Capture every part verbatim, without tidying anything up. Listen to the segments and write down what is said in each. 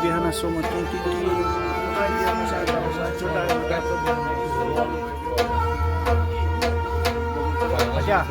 بیٚہنَس سومُت کینٛہہ، کینٛہہ، کینٛہہ۔ اچھا۔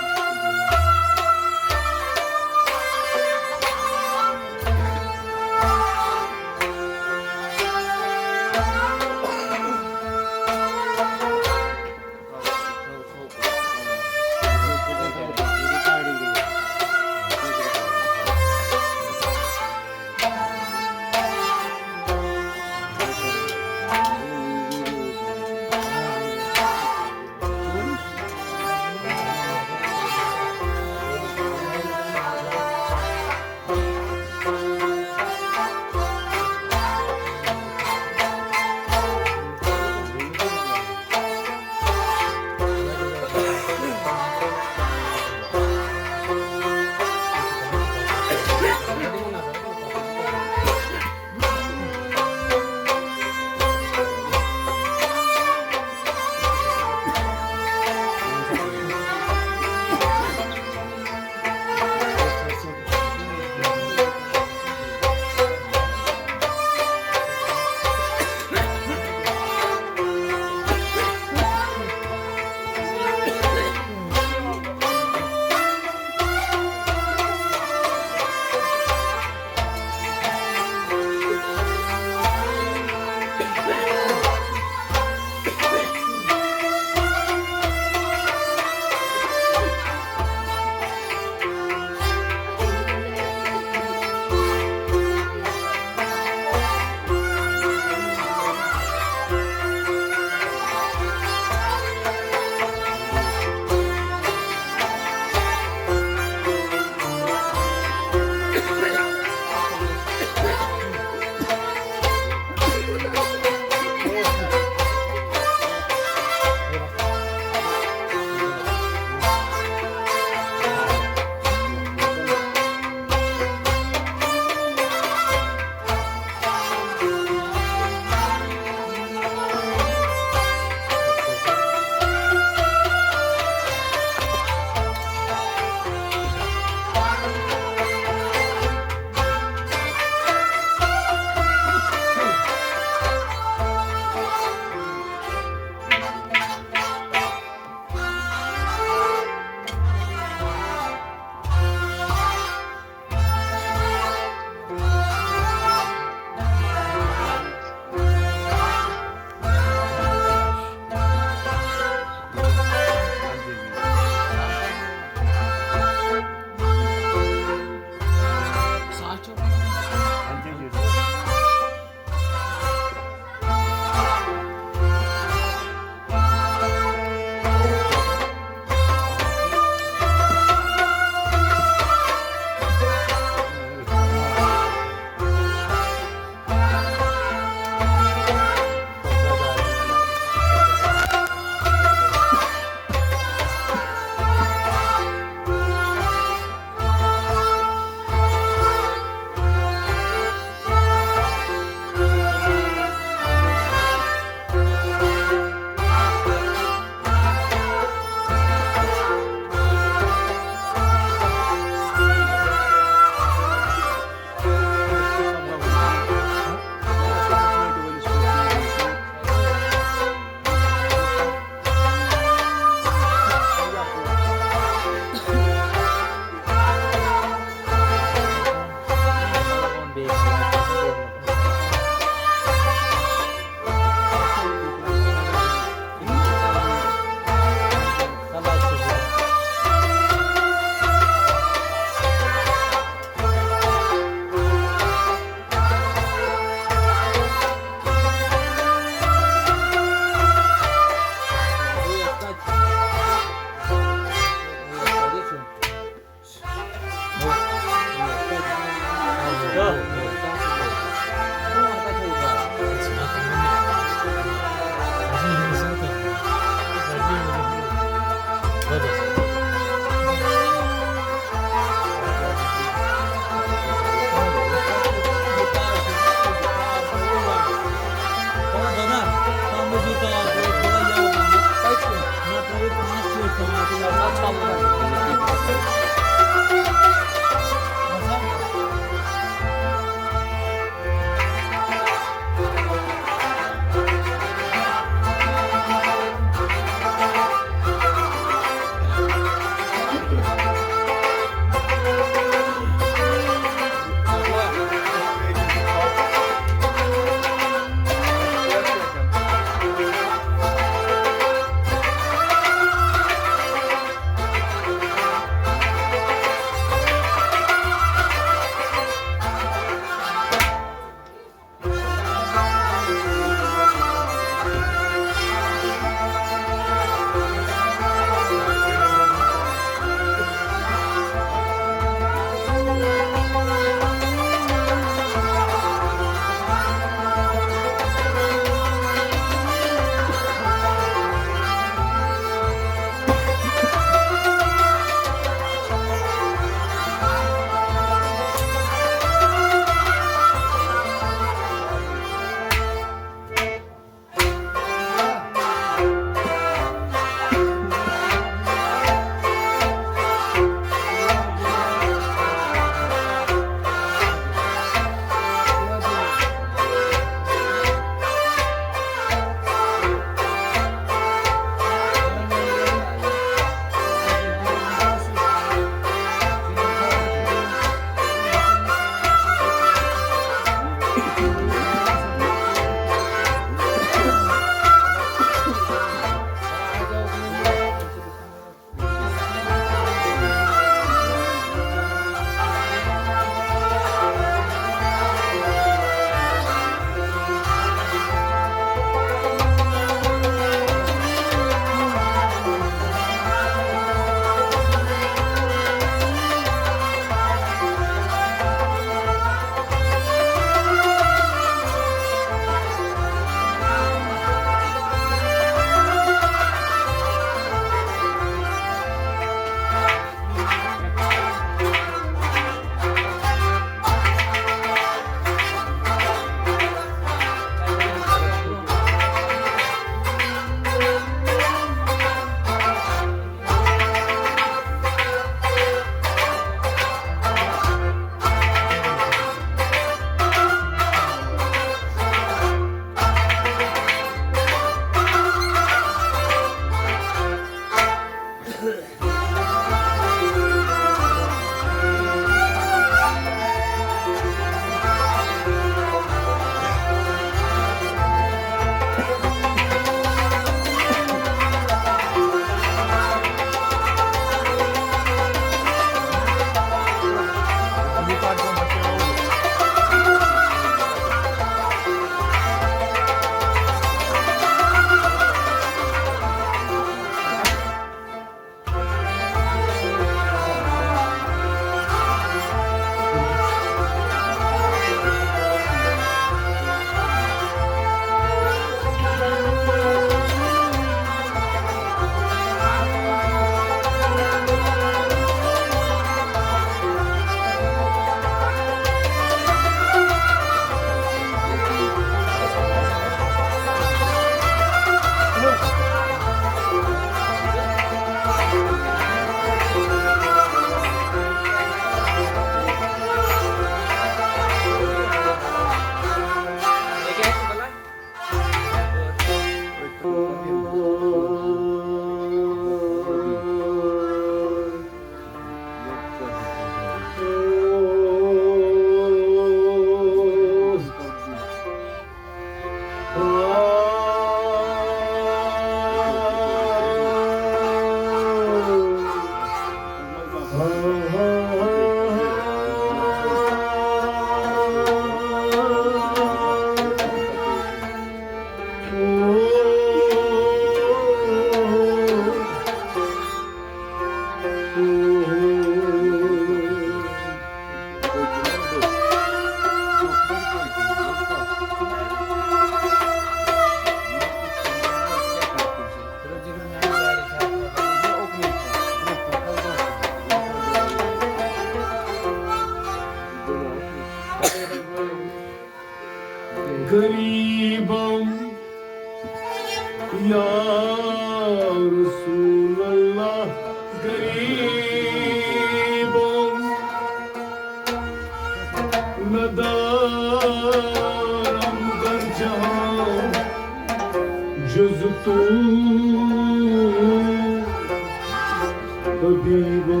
حبیبو۔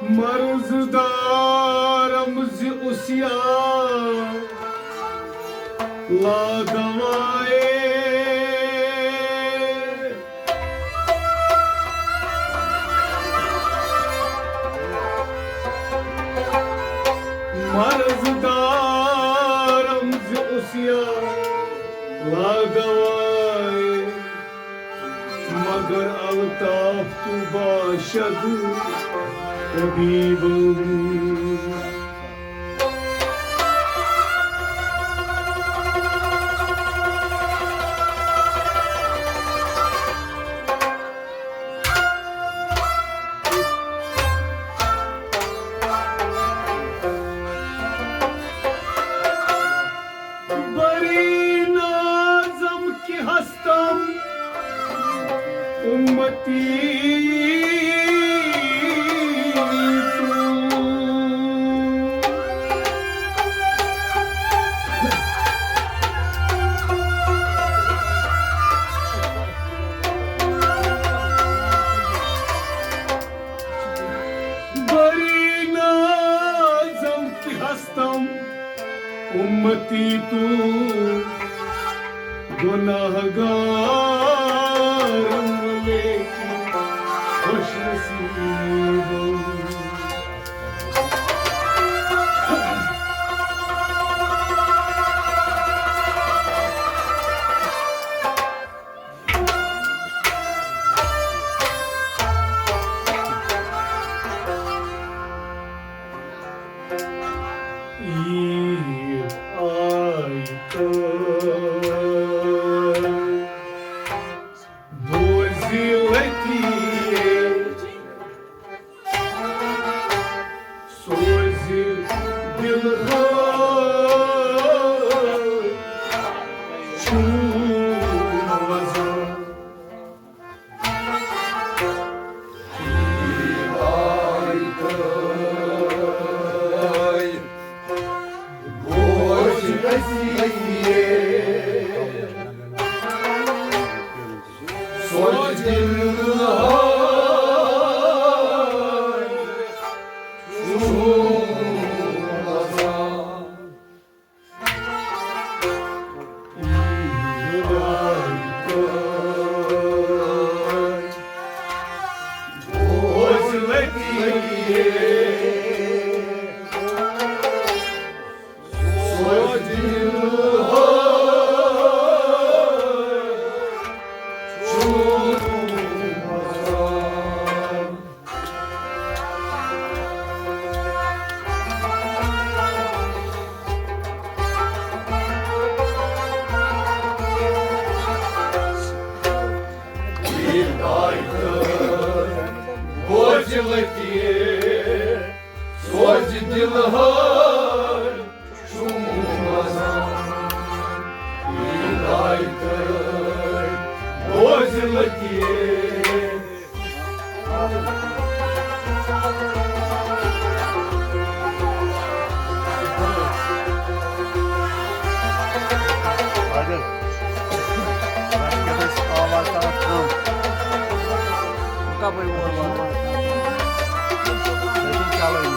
مرض دارم زِ عصیان لا دوائے۔ مرض دارم زِ عصیان لا دوائے۔ مگر الطاف تو باشد طبیبم۔ بری نازم کہ ہستم امتی تو۔ بری نازم کہ ہستم امتی تو، گناہ گارم لیکن خوش نصیبم۔ عید آیہِ تہٕ بوزِ لطیف، سوزِ دِلہٕ چھُم وزان۔ عادل، وۄنۍ کیٛاہ گژھِ آواز تھاوَتھ کم؟ وۄنۍ کَپٲرۍ ووت واتان؟ مےٚ چھُنہٕ چلٲنی۔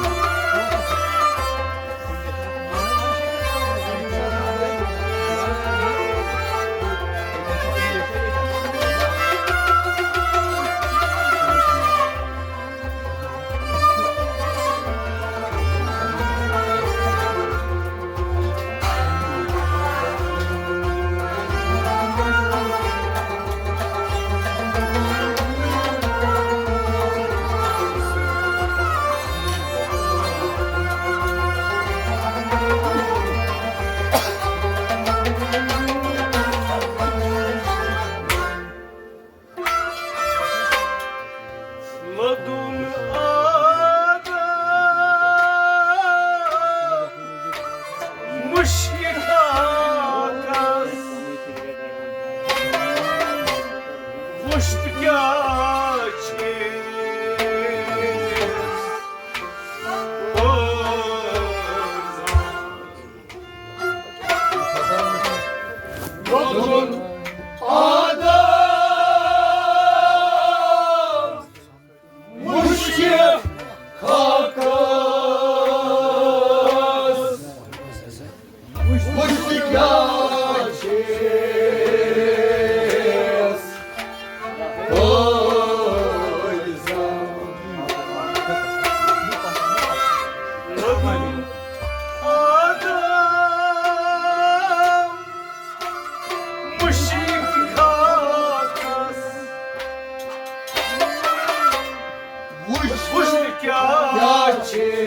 روٚدُن آدم مُشکِل خاکس، وُچھ کیٛاہ چھِ وُچھ کیٛاہ چھِ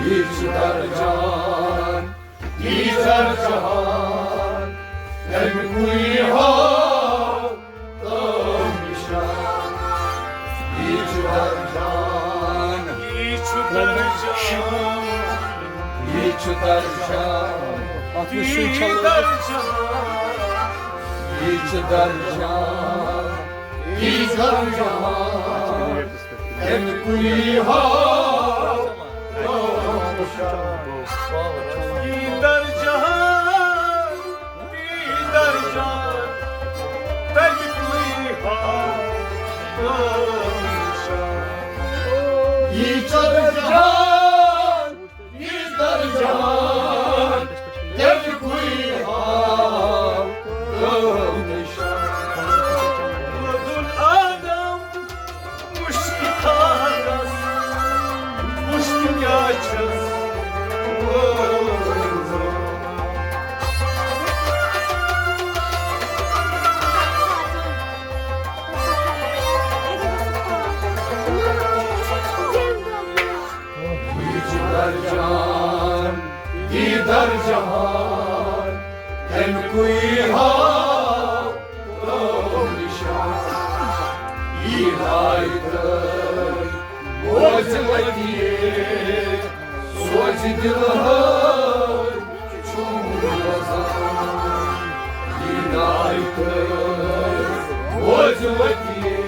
یہِ چھُ درجان، یہِ درجان، اَمہِ کُے ہاو تہٕ نِشان۔ یہِ چھُ درجان، یہِ چھُ درجان، یہِ چھُ درجان، اَتھ یُس سُے چھَلو۔ یہِ چھُ درجان، یہِ چھُ درجان، یہِ درجان۔ تَمہِ کُے ہاو۔ یہِ درجان، یہِ درجان، تَمہِ کُے ہاو۔ یہِ درجان، یہِ درجان، تَمہِ کُے ہاو۔ روٚدُن آدم مُشکِل خاکس، مُشکِل کیٛاہ چھَس۔ یہِ چھُ درجان، یہِ درجان، تَمہِ کُے ہاو۔ نِشان۔ یہِ ہدایتہٕ بوزِ لطیف، سوزِ دِلہٕ ہٲوۍ چھُم روزان۔ یہِ ہدایتہٕ بوزِ لطیف۔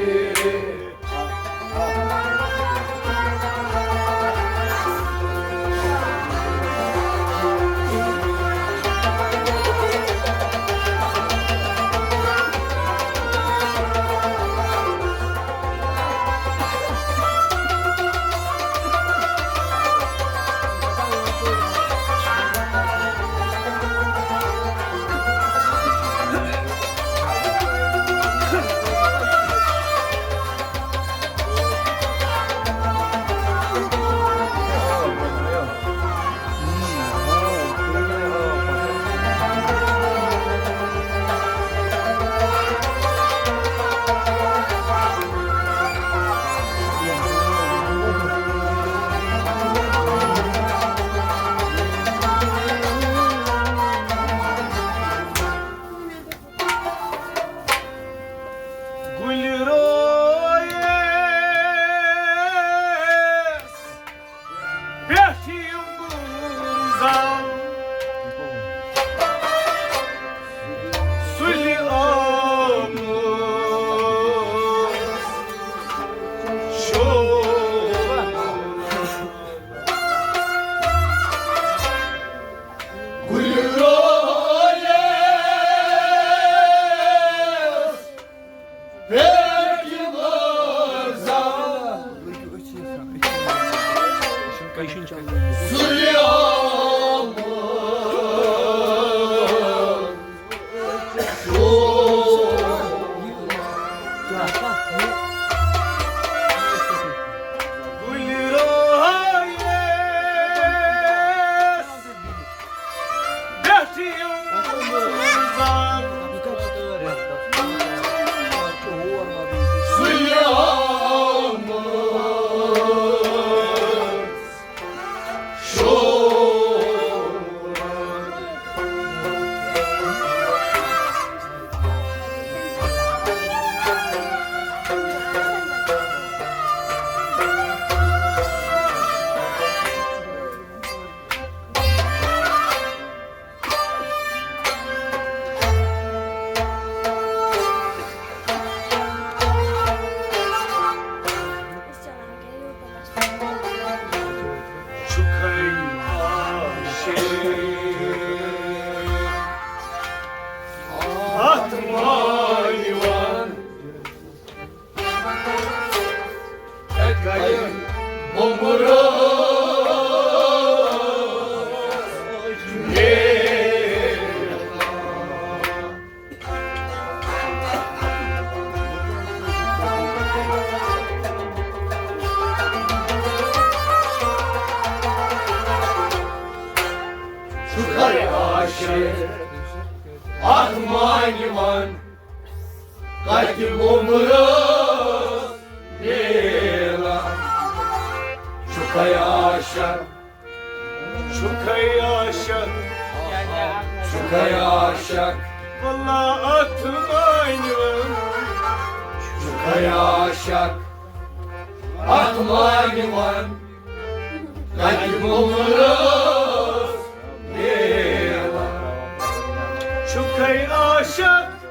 گُلہِ رویس پٮ۪ٹھ یِم زال سُلہِ آمُت شور۔ گُلہِ رویس پٮ۪ٹھ یِم زال سُلہِ آمُت اتھ مانہِ ون کتہِ بُمرس میلان۔ چھُکھے عاشق، چھُکھے عاشق، چھُکھے عاشق۔ واللہ اتھ مانہِ ون، چھُکھے عاشق، اتھ مانہِ ون کتہِ بُمرس میلان۔ چھُکھے عاشق،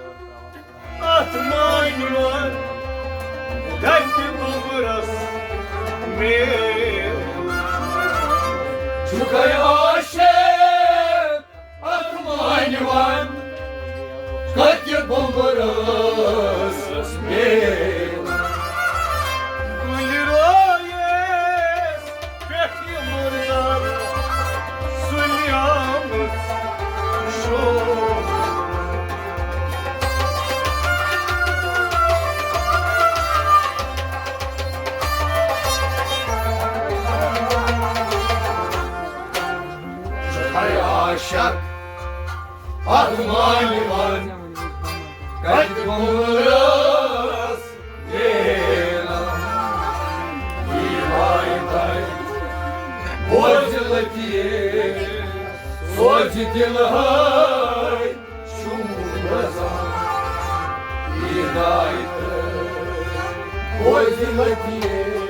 اتھ مانہِ ون کتہِ بُمرس میلان۔ چھُکھے عاشق، اتھ مانہِ ون کتہِ بُمرس میلان۔ گُلہِ رویس پٮ۪ٹھ یہِ مُردار سُلیمٕژ شوق۔ چھُکھے عاشق، اتھ مانہِ ون کتہِ بُمرس میلان۔ یہِ وایہِ تۄہہِ بوزِ لطیف، سوزِ دِلہٕ ہٲے چھُو روزان۔ یہِ وایہِ تۄہہِ بوزِ لطیف۔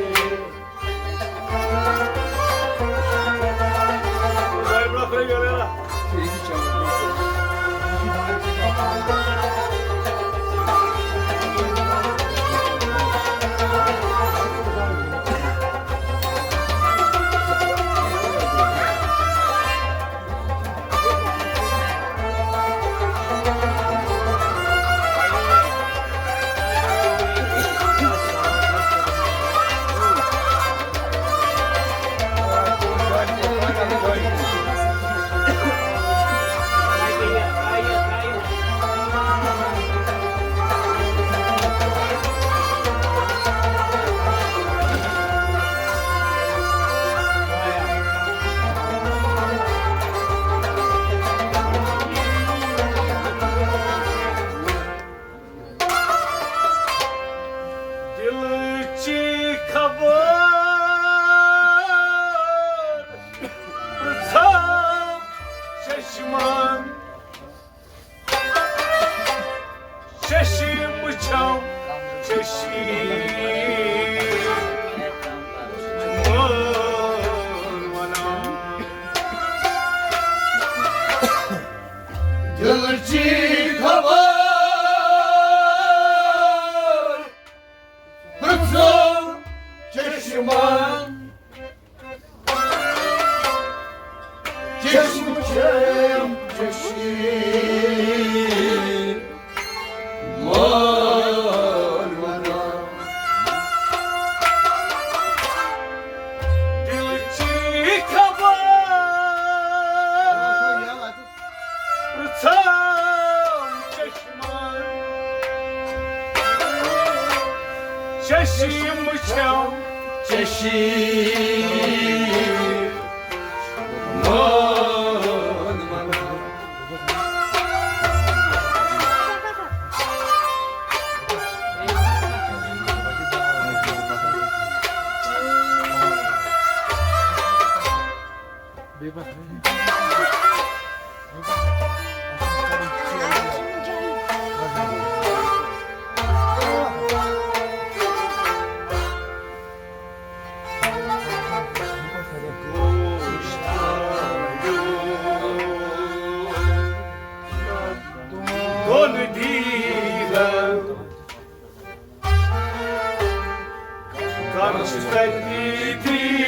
دلچی خبر پرژھم چشمن، چشم چھم چشم ونان۔ دلچی خبر پرژھم چشمن، چشم چھم چشم مان ونان۔ دلچی خبر پرژھم چشمن، چشم چھم چشم مان ونان۔ دۄن دیٖدن کر چھِ تَتہِ تیٖر؟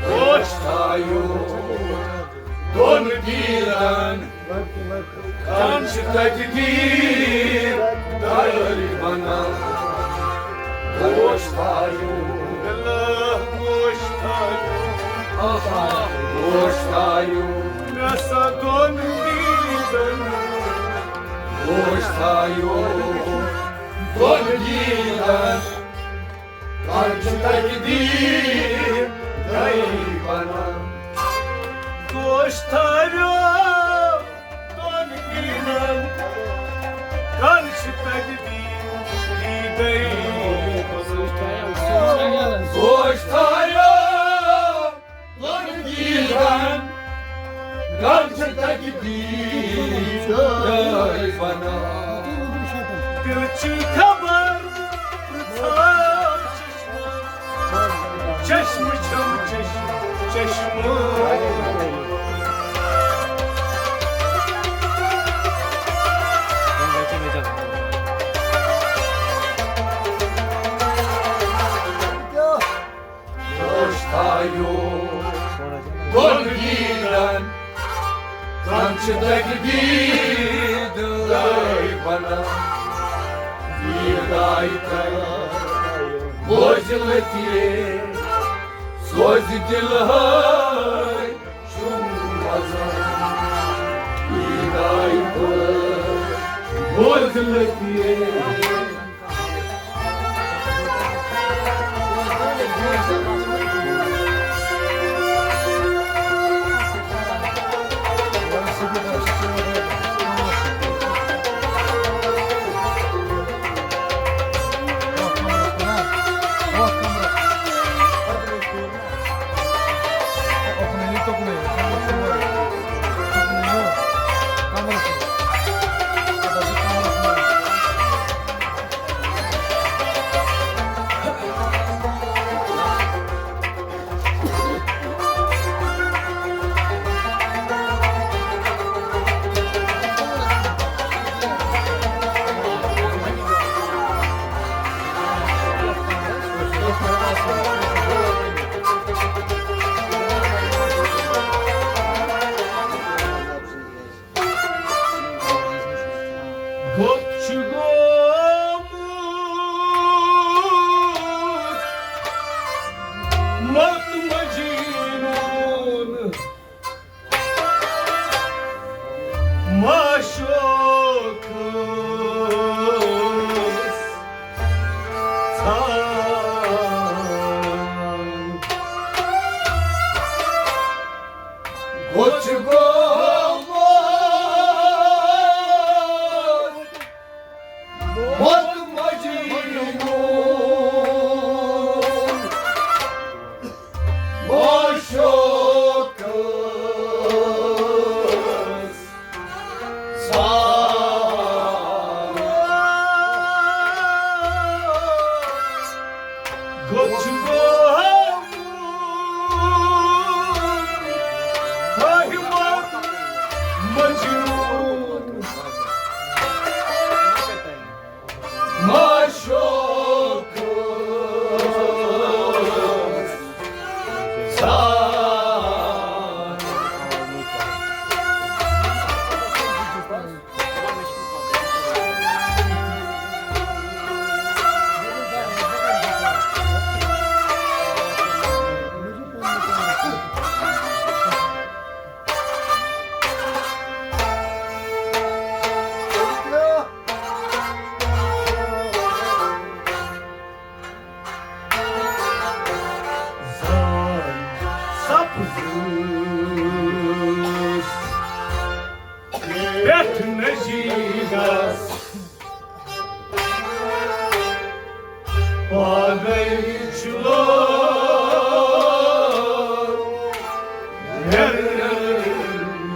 گوش تھایو دۄن دیٖدن، کم چھِ تَتہِ تیٖر دٲرۍ بنان۔ گوش تھایو، گوش تھایو، آہا، گوش تھایو۔ تھایو دۄن دیٖدن، کر چھُ تقدیٖر دٲے بنان۔ دوش تھایو دۄن دیٖدن، کر چھُ تقدیٖر دٲے بنان۔ دوش تھایو دۄن دیٖدن، کر چھُ تقدیٖر دٲے بنان۔ دِل چھُ خبر پرٛژھان چشمہٕ، چشمہٕ چھم چشمہٕ، چشمہٕ۔ دوش تھایو دۄن دیٖدن، کر چھُ تقدیٖر دٲے بنان۔ دیٖداے تھایو بوزِ لطیف، سوزِ دِلہٕ ہٲے چھُم وزن۔ دیٖداے تھایو بوزِ لطیف۔ گوٚب چھُ گوٚمُت مت مجنون معشوقس ژھان۔ گوٚب چھُ گوٚمُت مت مجنون معشوقس ژھان۔ گوٚب چھُ گوٚمُت مت مجنون معشوقس ژھان۔ زان سپزس پٮ۪ٹھ نجیٖبس، پانے چھُ لوگ مےٚ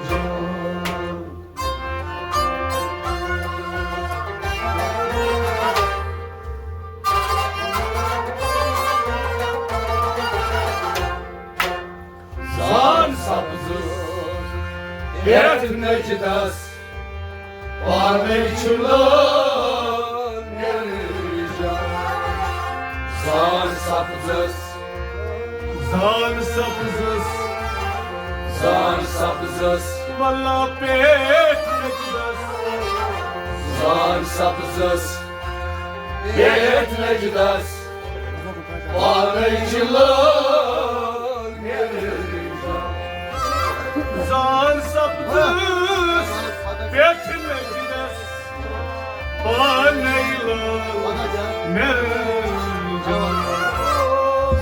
جان۔ زان سپزس پٮ۪ٹھ نجدس، پانے چھُ لٲن مےٚ جان۔ زان سپزس، زان سپزس، زان سپزس، واللہ پٮ۪ٹھ نجدس۔ زان سپزس پٮ۪ٹھ نجدس، پانے چھِ لٲن مےٚ جان۔ زان سپزس پٮ۪ٹھ نجدس، مرجان۔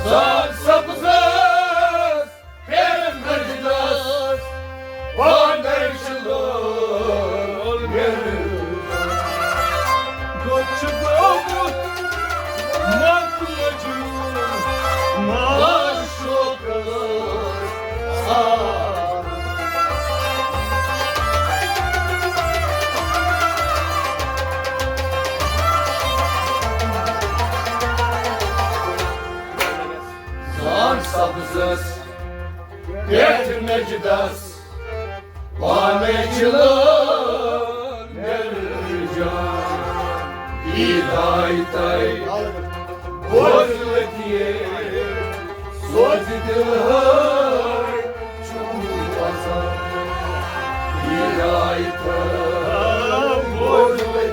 سبز سبز ٲس پٮ۪ٹھ مجدس، پانے چھِ لول مرجان۔ گوٚو چھُ گوٚمُت مۄکلہٕ جوٗن، معشوقس آ۔ زان سبزس پٮ۪ٹھ مجدس، پانے چھِ لٲن مرجان۔ عیٖد آیہِ تۄہہِ بوزنہٕ کہِ سوزِ دِلہٕ ہٲے چھُم وَسان۔ عیٖد آیہِ تۄہہِ بوزنہٕ کہِ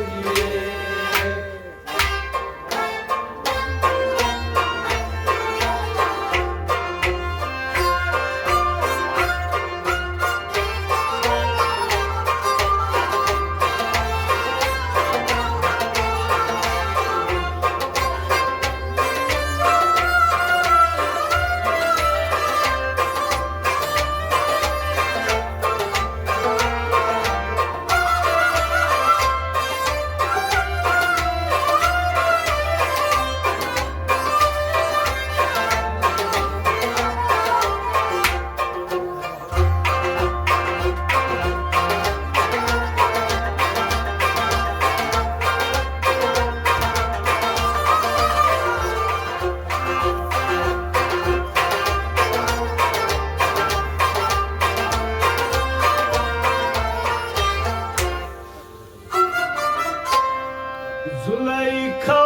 زلیخا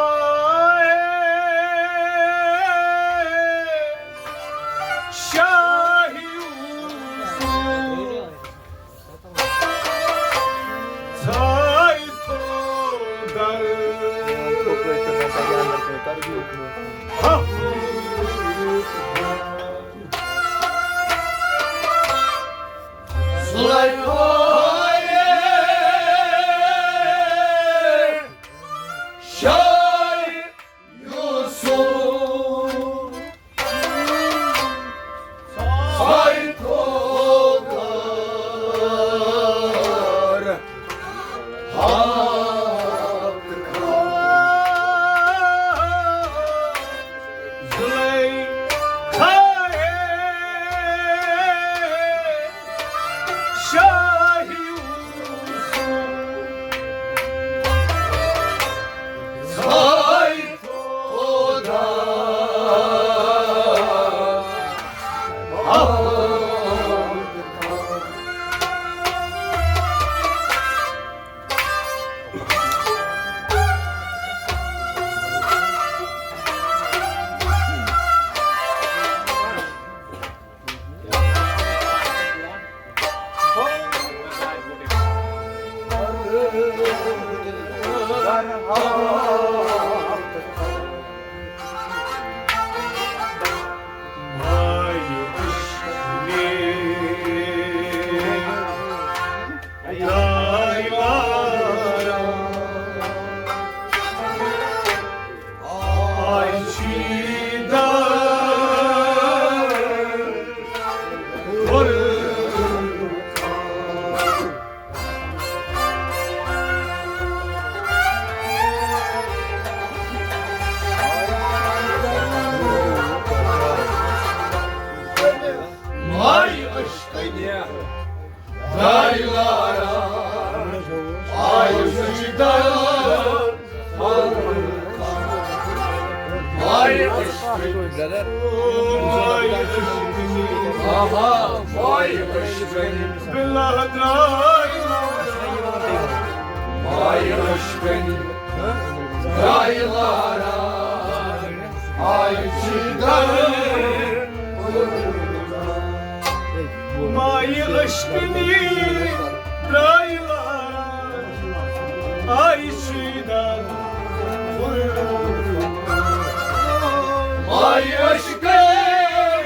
شاہ یوسف ژھاے تھو در۔ زلیخا شاہ یوسف ساے تھو در۔ ہاں۔ زلیخا شاہ یوسف ژھاے تھو در۔ ماے عشقٕنۍ درٛاے لاران، آے سُہ دران۔ ماے عشقٕنۍ، ماے عشقٕنۍ، آہا، ماے عشقٕنۍ۔ بِلا درٛاے لاران، ماے عشقٕنۍ درٛاے لاران۔ آے چھِ دران۔ مایہِ عشقٕنۍ درٛاے لاران، آے چھِ دران۔ مایہِ عشقٕنۍ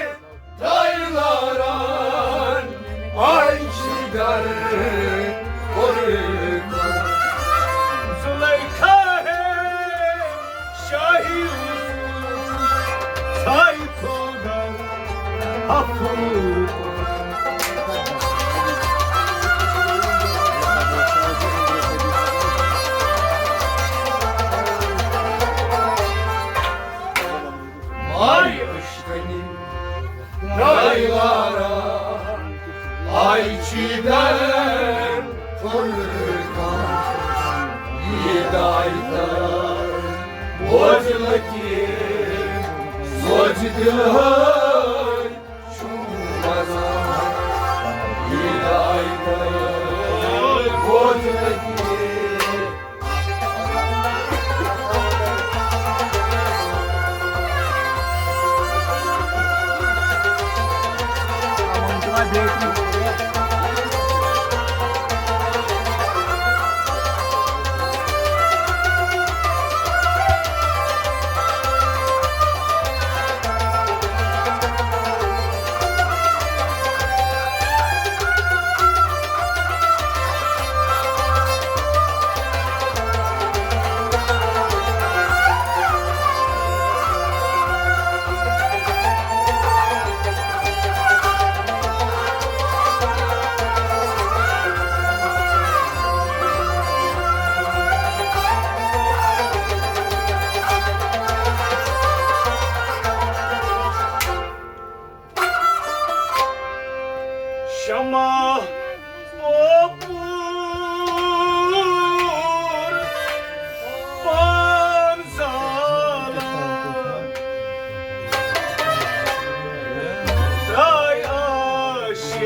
درٛاے لاران، آے چھِ دران۔ زلیخا ہے۔ مارِ اشکنی دایلارا آیچی در فرقان یہ دایتا بوجھ لگی سوچ دل ہے۔ شمع پوپور پان زالان، درٛاے عاشق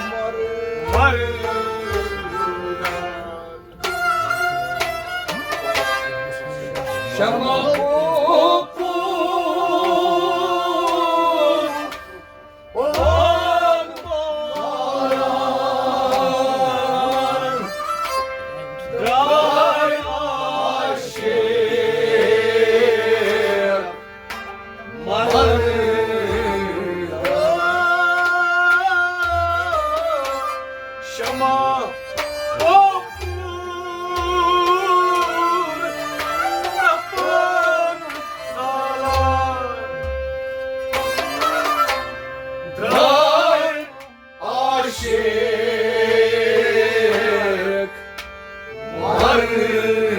مردان۔ شمع پوپور پان زالان، درٛاے عاشق مردان۔ شمع پوپور تپان زالان، درٛاے عاشق مردان۔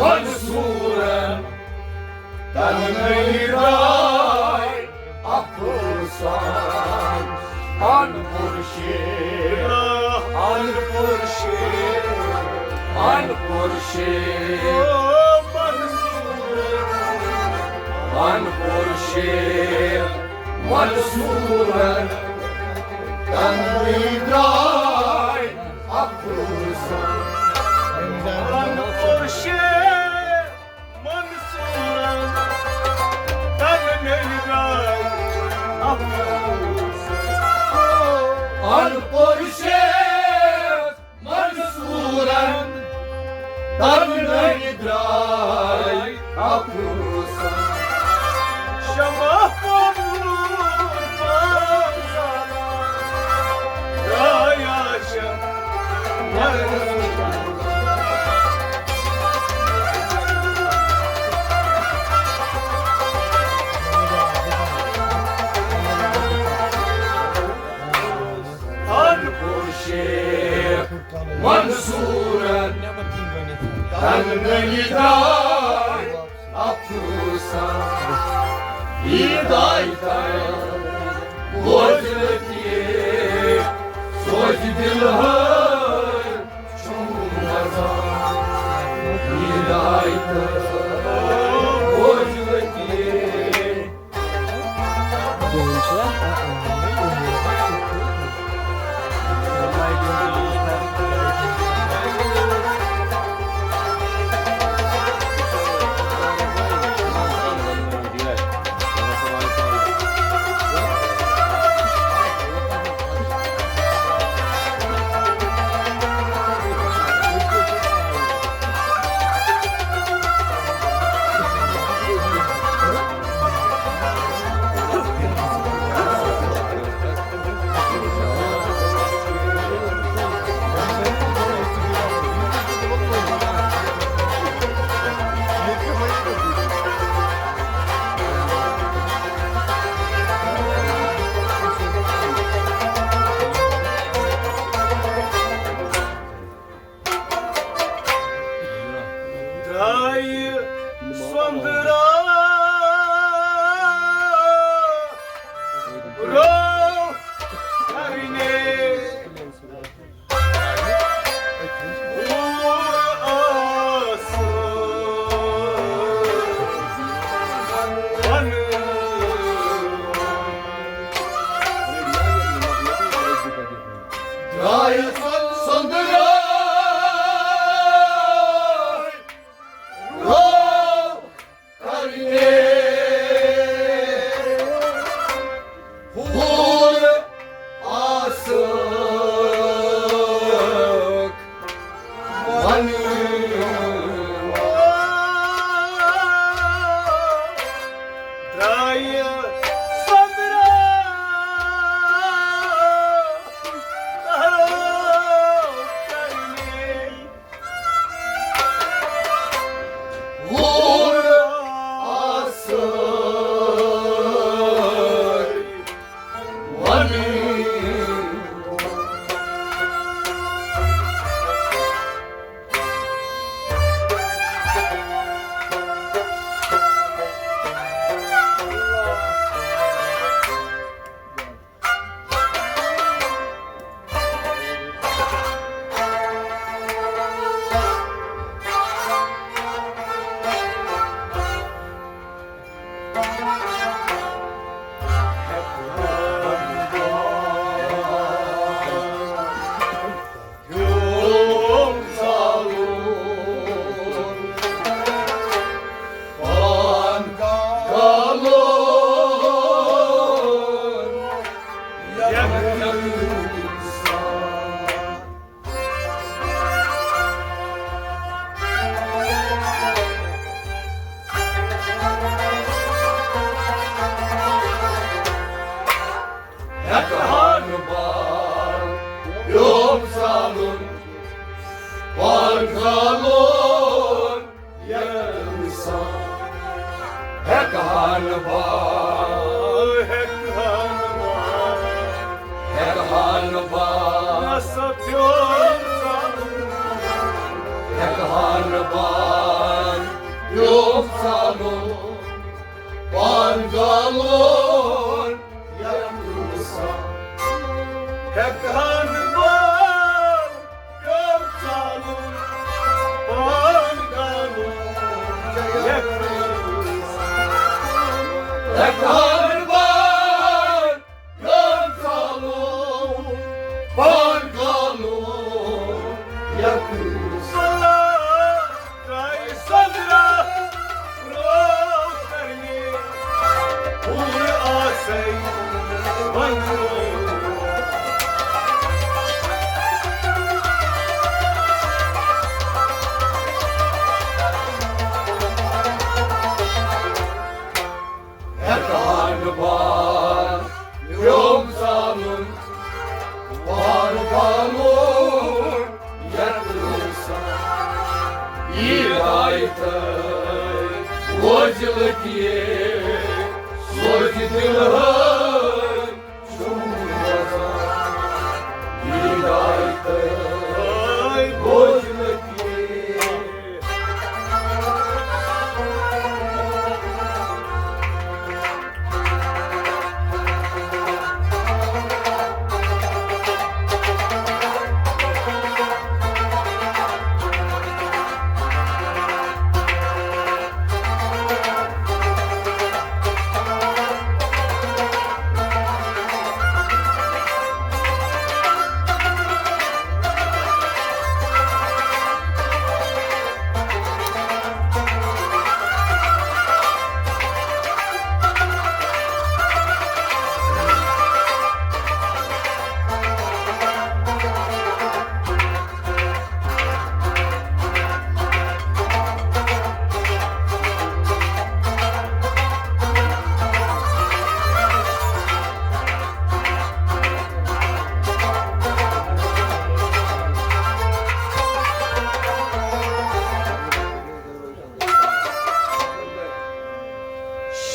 منصورن تنہائی درٛاے افسوسان۔ ان پُر شیر، ان پُر شیر، ان پُر شیر، ان پُر شیر منصورن تنہائی درٛاے افسوسان۔ ان پُر شیر منصورن تنہائی درٛاے افسوسان۔ ان پُر شیر منصورن تنہائی درٛاے افسوسان۔ شمع پوپور پان زالان، درٛاے عاشق مردان۔ ان پُر شیر منصورن تنہائی درٛاے افسوسان۔ ہدایت بوزنہٕ تہِ سوزِ دِلہٕ ہٲرۍ چھُم وَزان۔ ہدایت بوزنہٕ تہِ درٛایہِ سۄنٛدرا رو کرنہِ۔ ہٮ۪کہٕ ہا نہٕ بہٕ پیوم زالُن، پان زالُن یَتھ سان۔ ہٮ۪کہٕ ہا نہٕ بہٕ، ہٮ۪کہٕ ہا نہٕ بہٕ، ہٮ۪کہٕ ہا نہٕ بہٕ، نہ سا پیوم زالُن۔ ہٮ۪کہٕ ہا نہٕ بہٕ پیوم زالُن، پان زالُن یَتھ سان۔ ہٮ۪کہٕ ہا نہٕ بہٕ پیوم زالُن، پان زالُن یَتھ سان۔ ہٮ۪کہٕ ہا نہٕ بہٕ پیوم زالُن، پان زالُن یَتھ سان۔ ترٛایہِ سۄنٛدرا رو کرنہِ، پوٗرٕ آسے ونُن۔ ہٮ۪کہٕ ہا نہٕ بہٕ پیوم زالُن، پان زالُن یَتھ سان۔ ہدایت بوزِ لطیف، سوزِ دِلہٕ ہٲرۍ چھُم وَزان۔ ہدایت بوزِ لطیف۔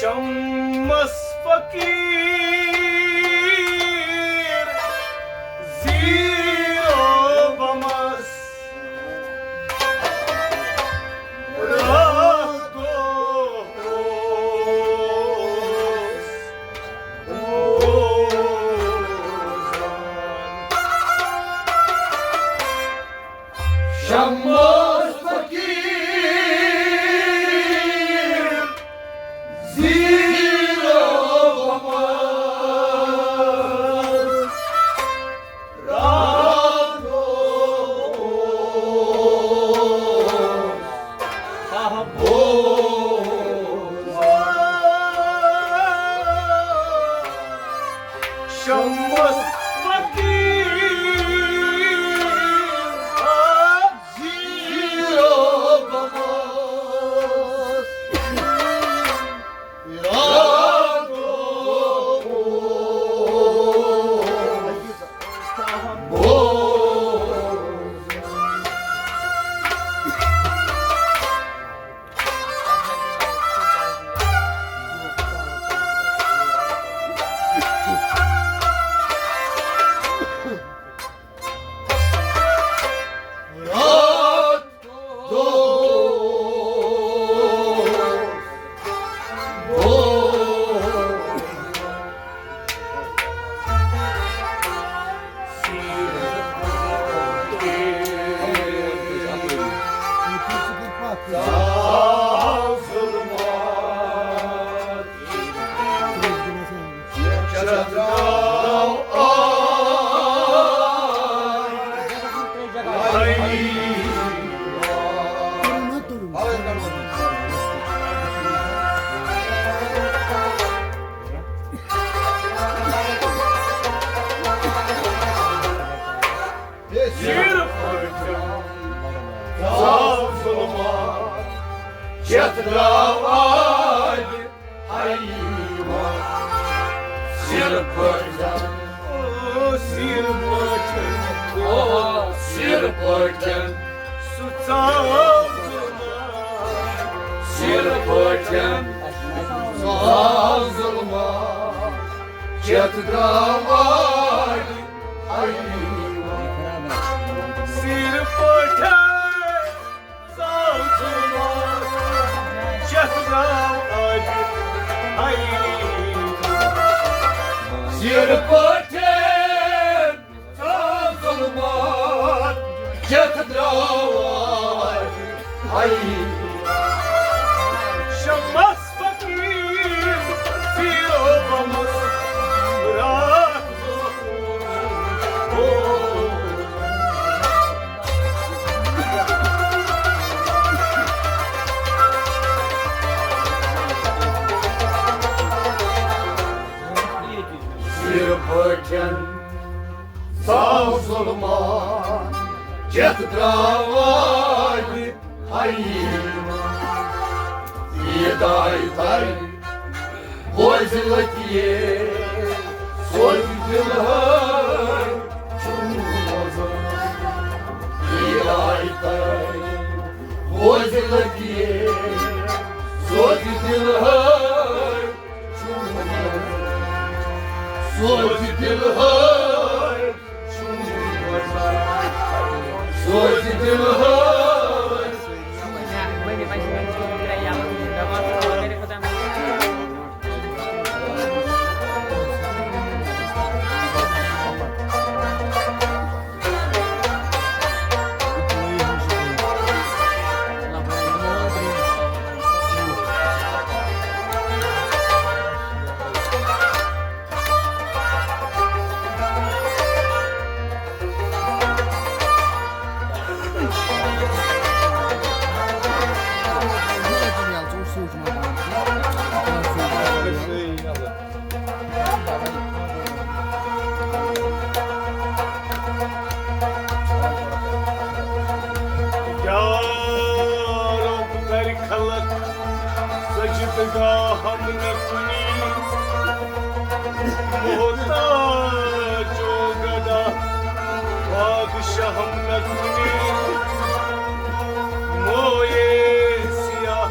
شمس فقیر زیرو بمس راتھ دۄہ اوس شمس فقیر زیرو بمس راتھ دۄہ اوس شمس فقیر زیرو بمس راتھ دۄہ اوس راتھ دۄہ اوس سِر پٲٹھۍ ژاو ظُلمات، چٮ۪تھ درٛاو آبِ حیوان۔ سِر پٲٹھۍ، او سِر پٲٹھۍ، او سِر پٲٹھۍ، سُہ ژاو ظُلمات۔ سِر پٲٹھۍ ژاو ظُلمات، چٮ۪تھ درٛاو آبِ حیوان۔ سِر پٲٹھۍ ژاو ظُلمات، چٮ۪تھ درٛاو آبِ حیوان۔ سِر پٲٹھۍ ژاو ظُلمات، چٮ۪تھ درٛاو آبِ حیوان۔ شمس فقیر زیرو بمس راتھ دۄہ۔ سِر پٲٹھۍ ژاو ظُلمات، چٮ۪تھ درٛاو آبِ حیوان۔ عیٖد آیہِ تۄہہِ بوزِ لطیف، سوزِ دِلہٕ ہٲے چھُم روزان۔ عیٖد آیہِ تۄہہِ بوزِ لطیف، سوزِ دِلہٕ ہٲے چھُم روزان۔ سوزِ دِلہٕ ہٲے چھُم روزان۔ سوزِ دِلہٕ ہٲے۔ یا رب، کر خلق سجدگاہم نہ کُنی، محتاجو گدا بادشاہم نہ کُنی۔ مویے سیاہ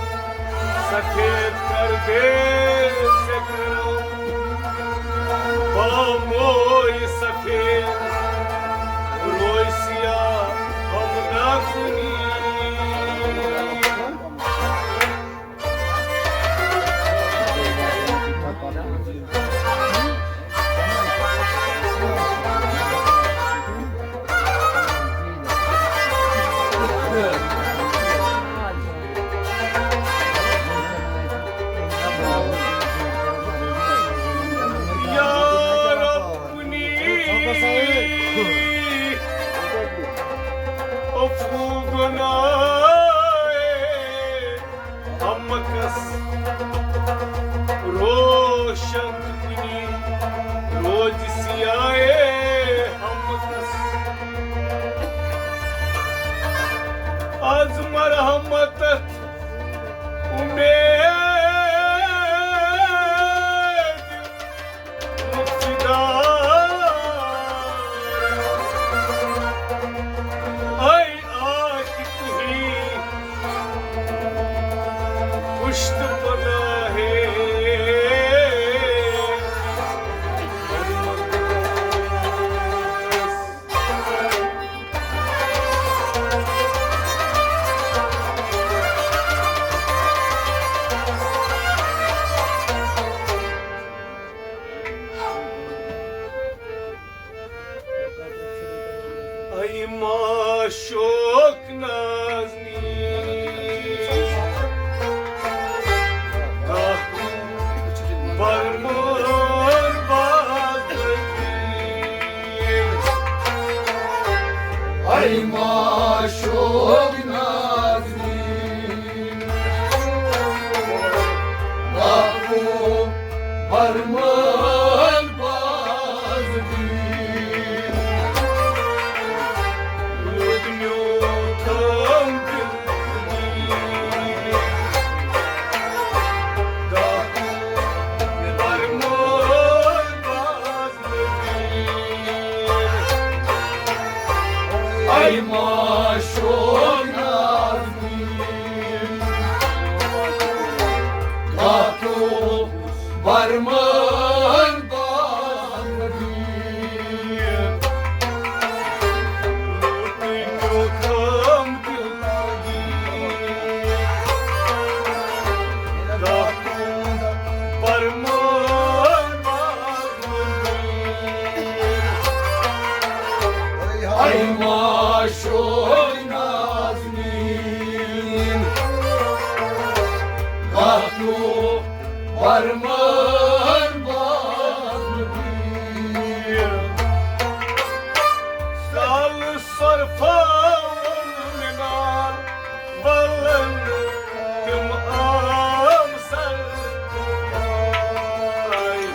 سفید کر دے روسیا ہم ناکنی۔ یا رب، عفو گناہ امکس، روشن کنی روز سیاہ امکس۔ از مرحمت امید اے آکِ تُہی پُشت پناہے۔ اے معشوق نازنین، گاہ برمون باز نبی۔ اے معشوق نازنین، گاہ برمون باز نبی۔ روٗد میوٗٹھ دِل۔ اے معشوق نازنین، گاہ تو برمن باز نبی۔ اے معشوق نازنین، گاہ تو برمن باز نبی۔ سال سرفا منال ولن تم عام سر آئے۔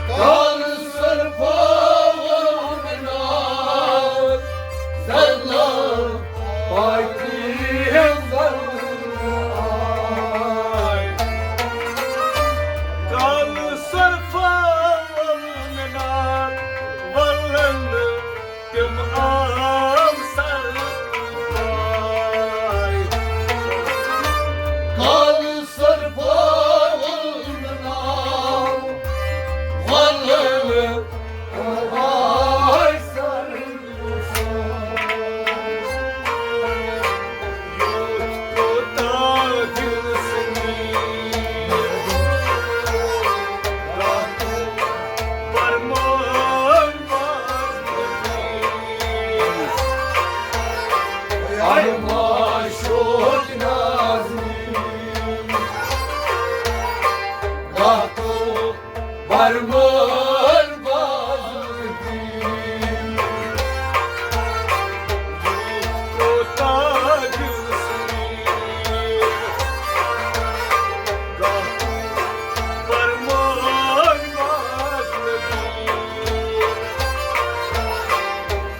کان سر پاون منال زرنا پاکی زرنا آئے۔ کان سر پاون منال ولن تم عام سر آئے۔ کال سر پاون ناو ولن آئے سر۔ یوت کوتاہ دل سنی، راتو پرمان باز نبی۔ اے معشوق نازنین، گاہ تو برمن باز نبی۔ کوتاہ دل سنی، گاہ تو برمن باز نبی۔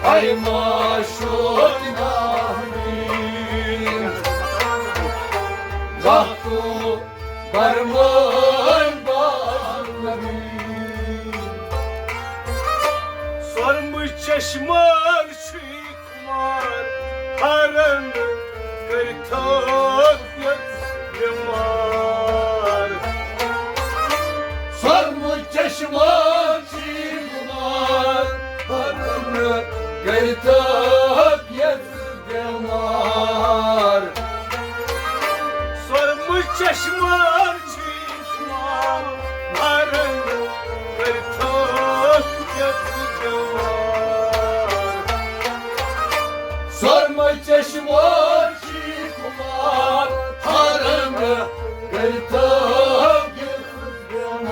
اے معشوق نازنین، گاہ تو برمن باز نبی۔ سرمہٕ چشمان چھُے خمار، ہرن کٔرِتھ بیمار۔ سرمہٕ چشمان چھُے خمار، چشمہٕ چھِ خمار، ہر رنٛگہٕ کٔرۍ تھٲوۍ یتھ جوان۔ سۄرمہٕ چشمہٕ چھِ خمار، ہر رنٛگہٕ کٔرۍ تھٲوۍ یتھ جوان۔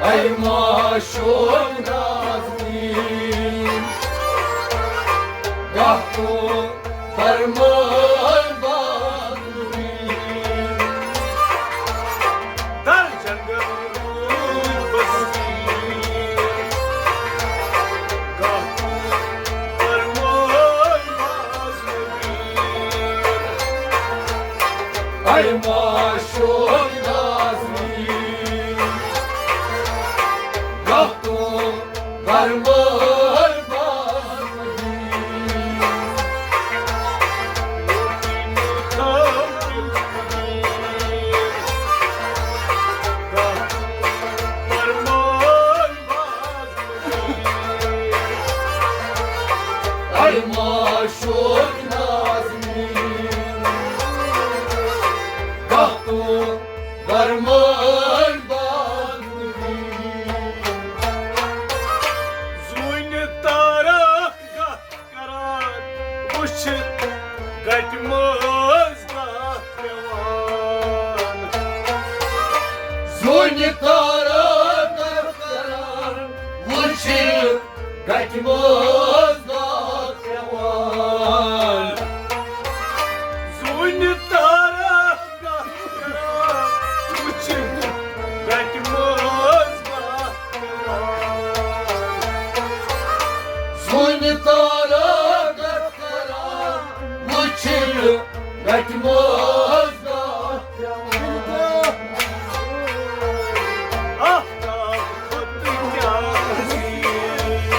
اے معشوق نازنین، گاہ تو فرمان بازنین۔ در جنگل روٗد بستی، گاہ تو فرمان بازنین۔ اے معشوق نازنین، گاہ تو برمر بازنین۔ اے معشوق نازنین، گاہ تو برمر بازنین۔ زوٗنہِ تارک گاہ کران وٕچھِتھ گٹہِ منٛز گاہ پٮ۪وان۔ زوٗنہِ تارک گاہ کران وٕچھِتھ گٹہِ منٛز گاہ پٮ۪وان۔ زوٗنہِ تارک گاہ کران وٕچھِتھ گٹہِ منٛز گاہ پٮ۪وان۔ زوٗنہِ تارک گاہ کران وٕچھِتھ گٹہِ منٛز گاہ پٮ۪وان۔ آفتاب کھۄتہٕ کیٛاہ زیٖٹھ؟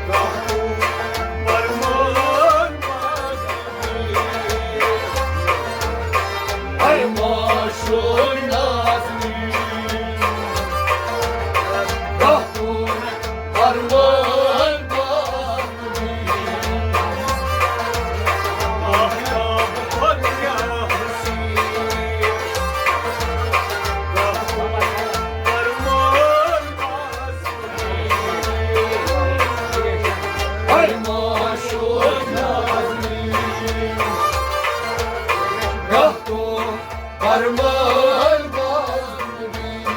گاہ تو برمان بازنین۔ اے معشوق نازنین، گاہ تو برمان بازنین۔ آفتاب کھۄتہٕ کیٛاہ حسین، گاہ تو برمان بازنین۔ اے معشوق نازنین، گاہ تو برمان بازنین۔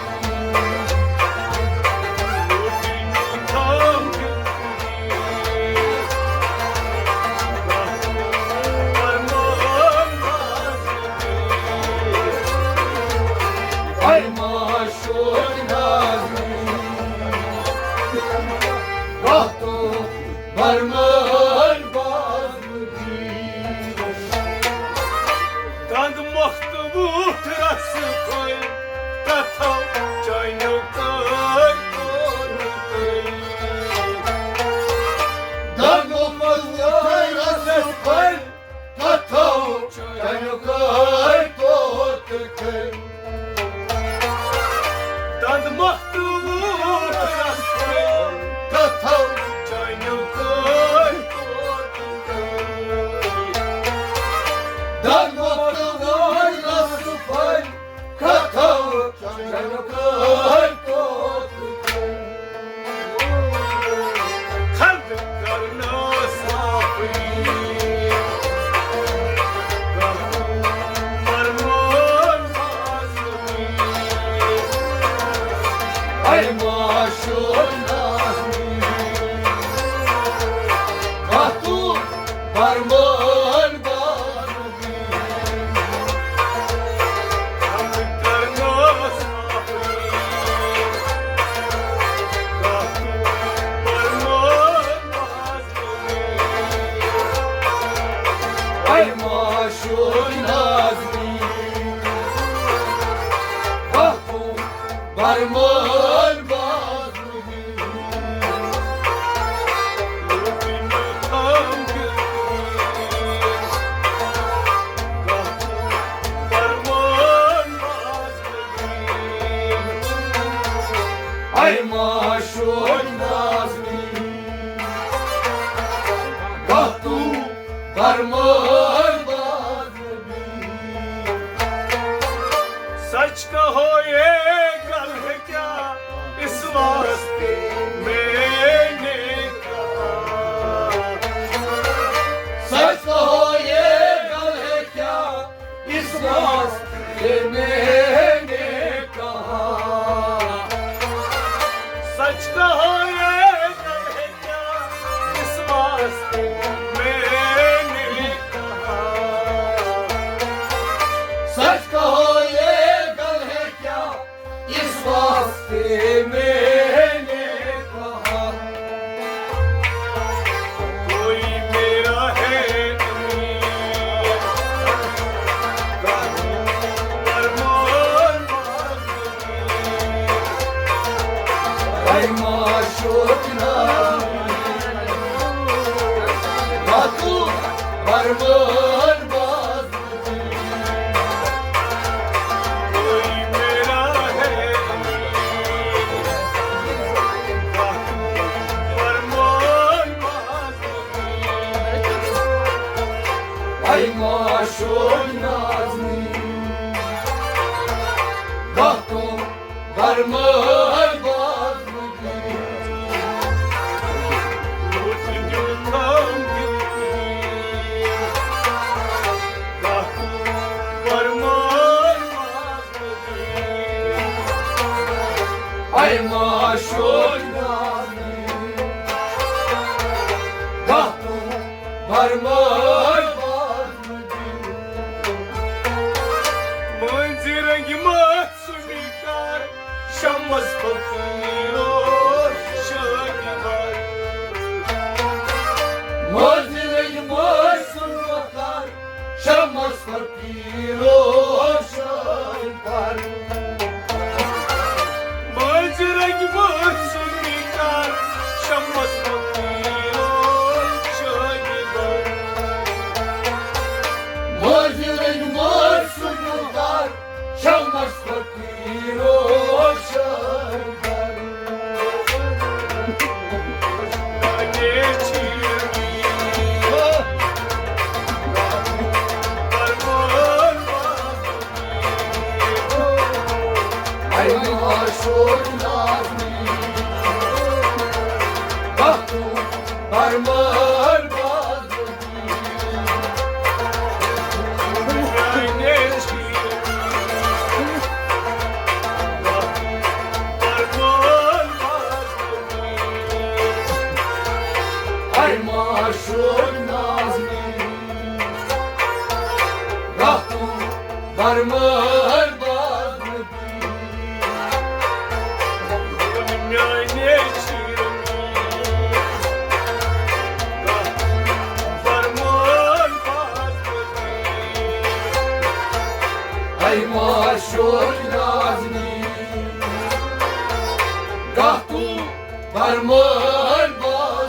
اے معشوق نازنین، گاہ تو برمان بازنین۔ دنٛد مۄختہٕ وُٹھ رسہٕ پھٔلۍ، کتھو چانیو کٲرۍ کوٚر تٔلۍ۔ دنٛد مۄختہٕ وُٹھ رسہٕ پھٔلۍ، کتھو چانیو کٲرۍ کوٚر تٔلۍ۔ دنٛد مۄختہٕ وُٹھ رسہٕ پھٔلۍ، کتھو چانیو کٲرۍ کوٚر تٔلۍ۔ دنٛد مۄختہٕ وُٹھ رسہٕ پھٔلۍ، کتھو چانیو کٲرۍ کوٚر تٔلۍ۔ خلق کرنس آفرین، گاہ تو برمان بازنین۔ اے معشوق نازنین، گاہ تو برمان بازنین۔ اے معشوق نازنین، گاہ تو برمان بازنین۔ سچ کہو، یہ گل ہے کیا، اس واسطے میں نے کہا۔ سچ کہو، یہ گل ہے کیا، اس واسطے میں نے کہا۔ سچ کہو، یہ گل ہے کیا، اس واسطے میں نے کہا۔ سچ کہو، یہ گل ہے کیا، اس واسطے میں نے کہا۔ کوئی میرا ہے نہیں، پر مول باز نہیں۔ اے معشوق نازنین، تو پر مول باز کوئی میرا ہے، پر مول باز۔ اے معشوق نازنین، گاہ تو پر مول باز۔ اے معشوق نازنین، گاہ تو برمار باز مدین۔ مٲنٛزِ رنٛگۍ مٲتھ سُنٛد کر شمس فقیٖرو شٲدۍ بر۔ مٲنٛزِ رنٛگۍ مٲتھ سُنٛد کر شمس فقیٖرو شٲدۍ بر۔ مٲنٛزِ رنٛگۍ مٲتھ سُنٛد کر شمس فقیٖرو شٲدۍ بر۔ مٲنٛزِ رنٛگۍ مٲتھ سُنٛد کر شمس فقیٖرو شٲدۍ بر۔ اے معشوق نازنین، گاہ تو برمار باز۔ اے معشوق نازنین، گاہ تو برمار باز۔ میانہِ شیرنی، فرمان باز۔ اے معشوق نازنین، گاہ تو فرمان باز۔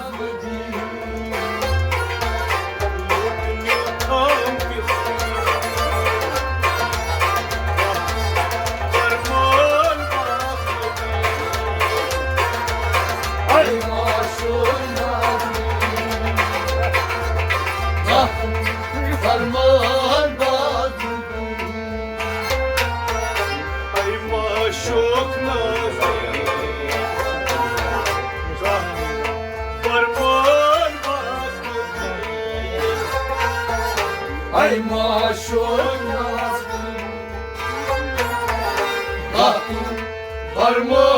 فرمان باز۔ اے معشوق نازنین، فرمان باز۔ اے معشوق نازنین، فرمان